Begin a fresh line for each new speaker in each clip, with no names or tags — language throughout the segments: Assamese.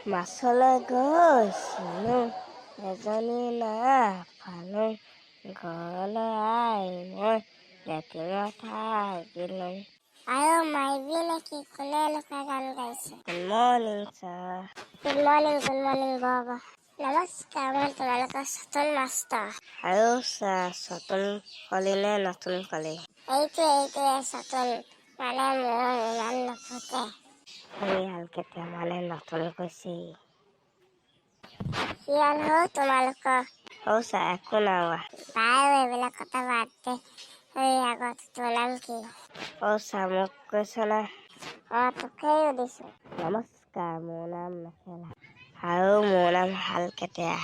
মাছলৈ গৈছিলো, এজনী নাপালো। ঘৰলৈ আহি মই লেট্ৰিনত থাকিলো।
আৰু মাৰিবি নেকি? কোনে এনেকুৱা গান গাইছে?
Good morning, sir.
Good morning, good morning. বহ বহ। নমস্কাৰ, মই তোমালোকৰ চতুল মাষ্টৰ।
আৰু ছাৰ, চতুল কলি নে নতুন কলি?
এইটোৱে চতুল, মানে মোৰ ইমান নুফুটে।
পৰিয়াল কেতিয়া মানে নতুন কৈছে।
কিয়নো তোমালোকৰ?
অ' ছাৰ, একো নাই হোৱা।
বাৰু, এইবিলাক কথা বাদ দে। এই আগত তোৰ নাম কি?
অ' ছাৰ, মোক কৈছ নে?
অ, তোকেই সুধিছো।
নমস্কাৰ, মোৰ নাম মেখেলা আৰু মোৰ নাম শালকেতিয়া।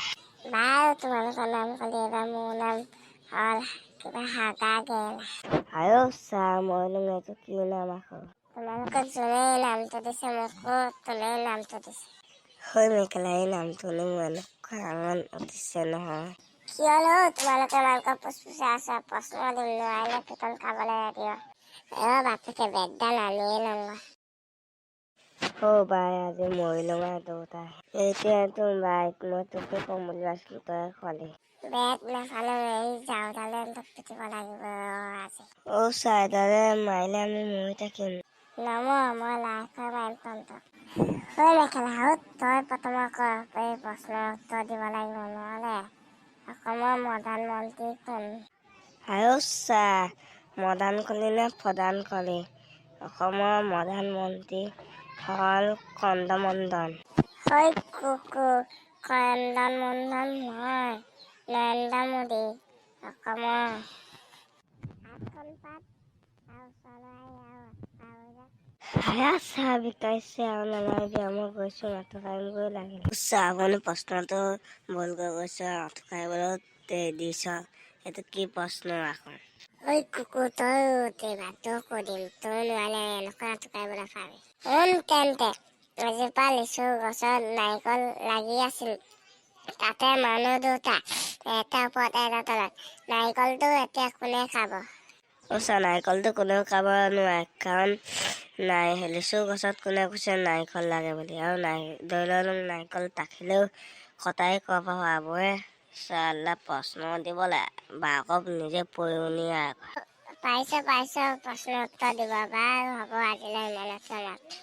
বাৰু, তোমালোকৰ নাম ক'লি, এইবাৰ মোৰ নাম হ'ল কিবা হাগা গেলা।
আৰু ছাৰ, মইনো এইটো কি নাম আকৌ?
তোমালোকক যোনেই নামটো দিছে, মোকো তোলেই নামটো দিছে।
হৈ মেখেলা, এই নামটোনো মোৰ এনেকুৱা খং উঠিছে নহয়।
কিয়নো তোমালোকে ইমানকৈ ফুচফুচাই আছা? প্ৰশ্ন দিম, নোৱাৰিলে পিটন খাবলৈ নিদিব। অ বাপেকে বেটডাল আনিয়ে লওঁ।
অ' বাই, আজি মৰিলো আৰু দুটা। এতিয়াতো বাই, মই তোকে ক'ম বুলি ভাবিছিলো, তই কলি।
বেট নাপালে এই যাওঁডালে তোক পিটিব লাগিব আজি।
অ' ছাৰ, দাদা মাৰিলে আমি মৰি থাকিম।
নমৰ, মই লাহেকৈ মাৰিম তহঁতক। ঐ মেখেলা হাউত, তই প্ৰথমে ক, এই প্ৰশ্নৰ উত্তৰ দিব লাগিব নহ'লে। অসমৰ প্ৰধান মন্ত্ৰী কোন?
আৰু ছাৰ, মদান কলি নে প্ৰদান কলি? অসমৰ প্ৰধানমন্ত্ৰী হ'ল কন্দমন্দন।
ঐ কুকুৰ, কন্দন মন্দন নহয়, নৰেন্দ্ৰ মোদী অসমৰ। হাতখন পাত আৰু ওচৰলৈ আহি আৰু।
হায়া ছাৰ, বিষাইছে, আৰু নামাৰিবি, মই গৈছো, আঁঠু কাঢ়িবই লাগিল। ছাৰ, আপুনি প্ৰশ্নটো ভুলকৈ কৈছে, আঁঠু কাঢ়িবলৈ দিছ, এইটো কি প্ৰশ্ন আকৌ?
ঐ কুকুৰ, তই এইবাৰ তোক সুধিম, তই নোৱাৰিলে এনেকুৱা আঁঠু কাঢ়িবলৈ পাবি। শুন তেন্তে, এজোপা লিচু গছত নাৰিকল লাগি আছিল। তাতে মানুহ দুটা, এটা ওপৰত এটা তলত। নাৰিকলটো এতিয়া কোনে খাব?
অ' ছাৰ, নাৰিকলটো কোনেও খাব নোৱাৰে, কাৰণ নাই লিচু গছত কোনে কৈছে নাৰিকল লাগে বুলি? আৰু নাই ধৰি লওক নাৰিকল থাকিলেও কটাৰী ক'ৰ পৰা পাবহে? চালা প্ৰশ্ন দিবলৈ বাকক নিজে পৰণীয়া আকৌ।
পাৰিছ, পাৰিছ প্ৰশ্নৰ উত্তৰ দিব। বাৰু হ'ব, আজিলৈ ইমানতে।